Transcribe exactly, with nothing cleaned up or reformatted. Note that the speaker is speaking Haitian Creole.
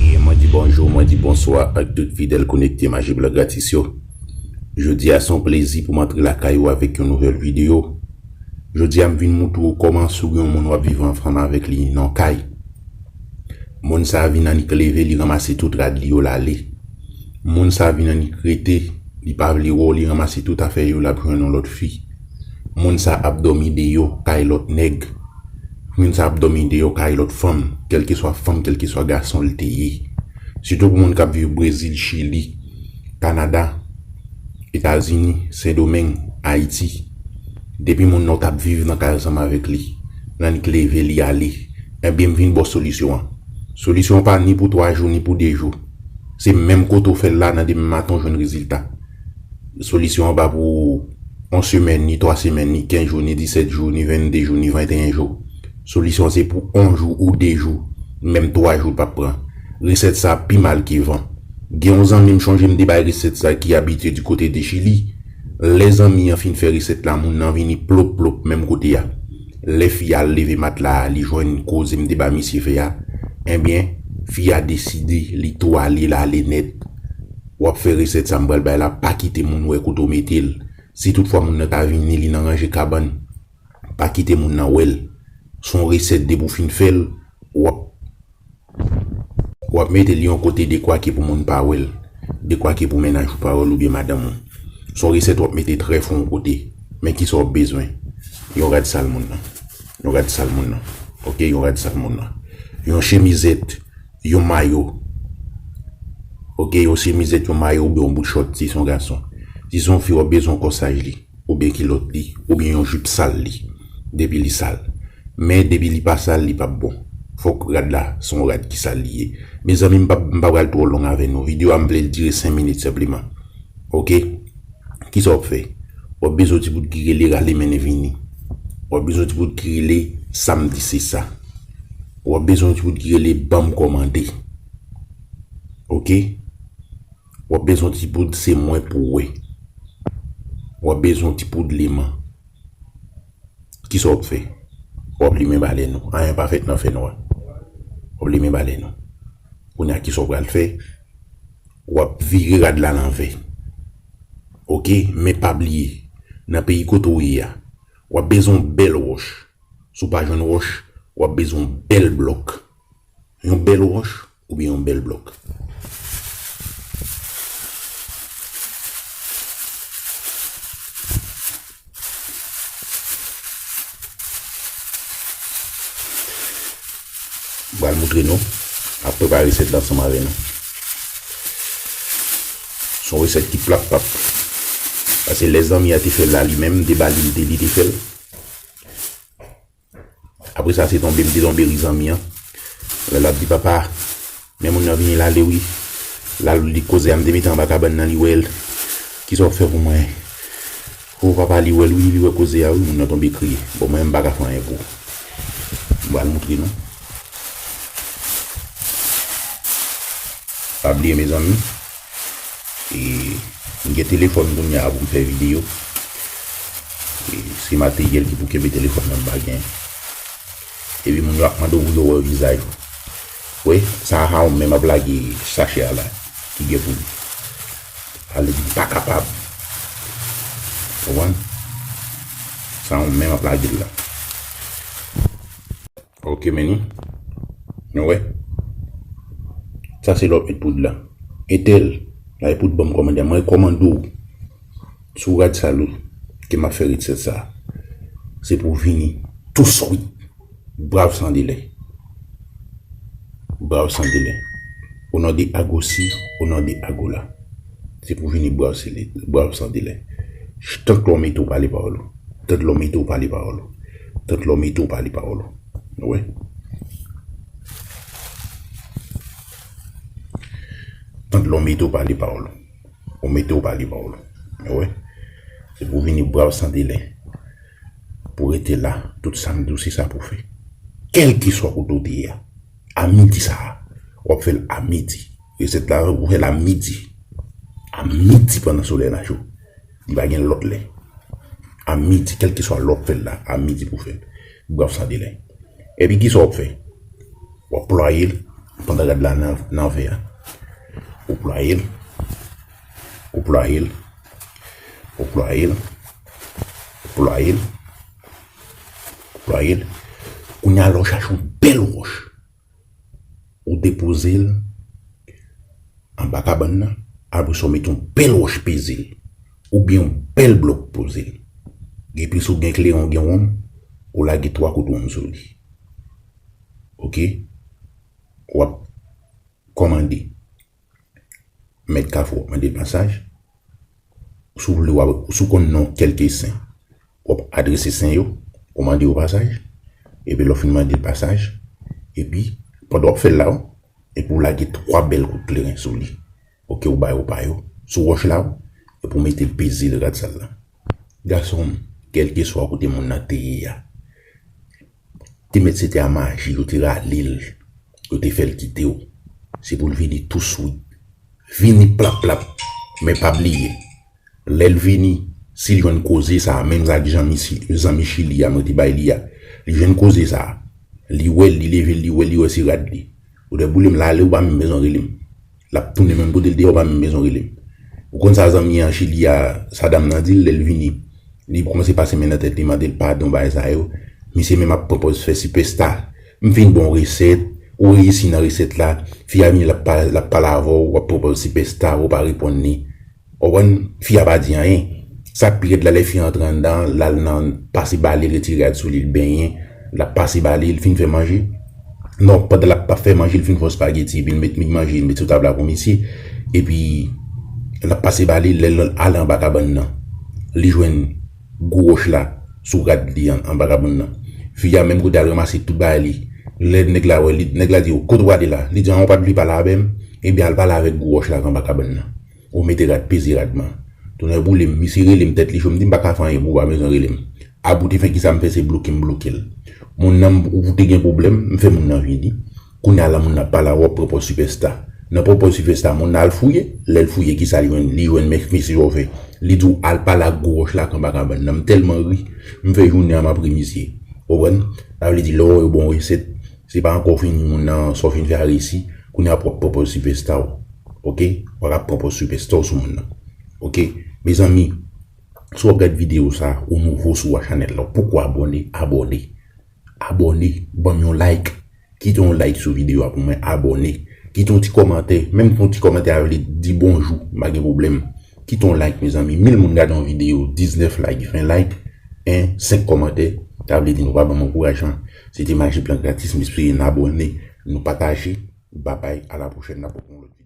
E mwen di bonjou, mwen di bonswa ak tout fidèl konekte Maji Blan Gratis yo. Jodi a se yon plezi pou m antre lakay ou avèk yon nouvèl videyo. Jodi a m vin moutre w kòman si w gen yon moun w ap viv ansanm avèk li nan kay. Moun sa a vin annik leve, li ranmase tout rad li yo, l ale. Moun sa a vin annik rete, li pa vle wè w, li ranmase tout afè yo, l ap jwenn yon lòt fi. Moun sa a ap dòmi deyò, kay lòt nèg. Moun sa a ap dòmi deyò, kay lòt fanm, kèlkeswa fanm, kèlkeswa gason l te ye. Sitou pou moun k ap viv Brezil, Chili, Kanada, Etazini, Sendomeng, Ayiti. Depi moun nan w t ap viv nan kay ansanm avèk li, l annik leve, li ale. Ebyen, m vin ba w solisyon an. Solisyon an pa ni pou twa jou, ni pou de jou. Se menm kote w fè l la, nan demen maten w jwenn rezilta. Solisyon an pa pou yon semèn, ni twa semèn, ni kenz jou, ni disèt jou, ni vennde jou, ni venteyen jou. Solisyon an se pou yon jou ou de jou, menm twa jou l p ap pran. Resèt sa a pi mal ke van. Gen yon zanmi m chonje m te bay resèt sa a ki abitye di kote de Chili. Lè zanmi an fin fè resèt la, moun nan vini plop plop menm kote a. Lè fi a al leve matla a, li jwenn koze m te ba misye fè a. Ebyen, fi a deside li tou ale, l ale nèt. W ap fè resèt sa m pral bay la, pa kite moun wè kote w mete l. Si toutfwa moun nan ta vini, li nan ranje kabann, pa kite moun nan wè l. Se yon resèt depi w fin fè l, w ap, w ap mete l yon kote dekwa ke pou moun pa wè l, dekwa ke pou mennaj ou pa wè l oubyen madanm ou. Se yon resèt w ap mete trè fon yon kote. Men kisa w ap bezwen? Yon rad sal moun nan. Yon rad sal moun nan. Oke, yon rad sal moun nan. Yon chemizèt, yon mayo. Oke, yon chemizèt, yon mayo oubyen yon bout chòt si se yon gason. Si se yon fi, w ap bezwen yon kòsaj li, oubyen kilòt li, oubyen yon jip sal li. Depi li sal. Men depi li pa sal, li p ap bon. Fòk rad la, se yon rad ki sal li ye. Mezanmi, m p ap, m pa pral twò long avè nou. Videyo a, m vle l dire senk minit senpleman. Oke? Kisa w ap fè? W ap bezwen yon ti bout ki rele rale mennen vini. W ap bezwen yon ti bout ki rele sa m di se sa. W ap bezwen yon ti bout ki rele ban m kòmande. Oke? W ap bezwen yon ti poud se mwen pou wè. W ap bezwen yon ti poud leman. Kisa w ap fè? W ap limen balèn ou. Anyen pa fèt nan fènwa. W ap limen balèn ou. Kounye a, kisa w pral fè? W ap vire rad la lanvè. Oke? Men pa bliye, nan peyi kote w ye a, w ap bezwen yon bèl wòch. Si w pa jwenn wòch, w ap bezwen yon bèl blòk. Yon bèl wòch oubyen yon bèl blòk. M pral moutre nou. M ap prepare resèt la ansanm avè nou. Se yon resèt ki plap pap. Paske lè zanmi a te fè l la li menm, m te ba li, li te, li te fè l. Apre sa, se tonbe, m te tonbe ri zanmi an. Lè l ap di, papa, men moun nan vini, l ale wi. L al li koze a, m te mete anba kabann nan, li wè l. Kisa w ap fè pou mwen? O papa, li wè l wi, li wè koze a wi, moun nan tonbe kriye. Bon, mwen, m pa ka fè anyen pou ou. M pral moutre nou. Pa bliye, mezanmi. E, m gen telefòn kounye a pou m fè videyo. E, se materyèl ki pou kenbe telefòn nan m pa gen. Epi moun yo ap mande w pou yo wè vizaj ou. Wi, sa a ou menm ap lage sachè a la ki gen pou ou. Ale di m pa kapab. Konprann? Sa a ou menm ap lage l la. Ok, men ni. Nou wè? Sa se lè w ap met poud la. Entèl, la e poud ban m kòmande a. Mwen rekòmande w, sou rad sal ou, ke m ap fè resèt sa a. Se pou w vini touswit. Brav san delè. Brav san delè. O non de Agosi, o non de Agola. Se pou w vini brav san delè. Tank lè w mete w pale pawòl ou. Tank lè w mete w pale pawòl ou. Tank lè w mete w pale pawòl ou. Nou wè? Tank lè w mete w pale pawòl ou. Ou mete w pale pawòl ou. Ou wè? Se pou vini brav san delè. Pou rete la, tout sa m di w, se sa pou fè. Kèlkeswa kote w te ye a, a midi sa a, w ap fè l a midi. Resèt la, ou fè l a midi. A midi pandan solèy la cho. Li pa gen lòt lè. A midi, kèlkeswa lè w ap fè l la, a midi pou fè l. Brav san delè. Epi kisa w ap fè? W ap plwaye l pandan rad la nan, nan vè a. Ou plwaye l. Ou plwaye l. Ou plwaye l. Ou plwaye l. Ou plwaye l. Kounye a la, w chache yon bèl wòch. Ou depoze l anba kabann nan, apre sa w mete yon bèl wòch peze l, oubyen yon bèl blòk poze l. Epi si w gen kleren, w gen wonm, ou lage twa kout wonm sou li. Oke? W ap kòmande. Mèt kafou w ap mande l pasaj. Si w vle, w ap, si w konn non kèlke sen, w ap adrese sen yo, ou mande yo pasaj. Epi lè w fin mande l pasaj, epi pandan w ap fè l la, epi w lage twa bèl kout kleren sou li. Oke, ou ba yo pa yo, sou wòch la, epi w mete l peze l rad sal la. Gason m, kèlkeswa kote moun nan te ye a, te mèt se te a maji, yo te rale l, yo te fè l kite w. Se pou l vini touswit. Vini plap plap, men pa bliye. Lè l vini, si l jwenn koze sa a, menm jan ak zanmi, si, zanmi Chili a mwen te bay li a, li jwenn koze sa a, li wè l, li leve l, li wè l, li wè se rad li. Ou dwe boule m la ale, ou pa menm bezwen rele m. L ap tounen menm kote l te ye, ou pa menm bezwen rele m. Ou konn sa zanmi an Chili a, sa dam nan di l, lè l vini, li kòmanse pase men nan tèt li, mande l padon, bagay sa yo. Misye menm ap pran pòz fè sipèsta. M fin ba w resèt, ou reyisi nan resèt la, fi a vini, l ap pa-, l ap pale avè w, w ap pran pòz sipèsta, ou pa reponn li. Ou konprann? Fi a pa di anyen. Sa k pi rèd la, lè fi a antre anndan, l al nan pase bale, l retire rad sou li, l benyen, l ap pase bale, l fin fè manje. Non, pandan l ap pa fè manje, l fin fè yon spageti, epi l met, met manje, l met sou tab la pou misye. Epi, l ap pase bale, lè l ale anba kabann nan, li jwenn gwo wòch la sou rad li an, anba kabann nan. Fi a menm kote al ranmase tout bagay li. Lè nèg la wè li, nèg la di, "Kote w prale la?" Li di, "An, ou pa t vle pale avè m? Ebyen, al pale avèk gwo wòch la k anba kabann nan." Ou mete rad, peze rad man. Tonnè boule m, misye rele m, tèt li cho, m di m pa ka fè anyen pou ou, pa bezwen rele m. Apre w te fè kisa m fè, se bloke m bloke l. Moun nan, ou te gen pwoblèm, m fè moun nan vini. Kounye a la, moun nan ap pale avè w, w ap pran pòz sipèsta. Nan pran pòz sipèsta, moun nan al fouye, lè l fouye, kisa li jwenn? Li jwenn men, mesye sa w fè. Li di w al pale ak gwo wòch la k anba kabann nan. M tèlman ri, m fè jounen an m ap ri misye. Ou konprann? Sa vle di lè w wè yo ba w resèt, se pa ankò w fin di moun nan sa w fin fè a reyisi, kounye a pou w ap pran pòz sipèsta w. Oke? W ap pran pòz sipèsta w sou moun nan. Oke? Mezanmi, si w ap gad videyo sa, ou nouvo sou chanèl la, ou poko abòne, abòne. Abòne, ban m yon like. Kite yon like sou videyo a pou mwen, abòne. Kite yon ti kòmantè, menm yon ti kòmantè a vle di bonjou, m pa gen pwoblèm. Kite yon like, mezanmi. Mil moun gade yon videyo, diznèf like, ven like, en, senk kòmantè, sa vle di nou pa ban m ankourajman. Se te Maji Blan Gratis, m espere n abòne, nou pataje. Babay, a la pwochèn, n ap wè pou yon lòt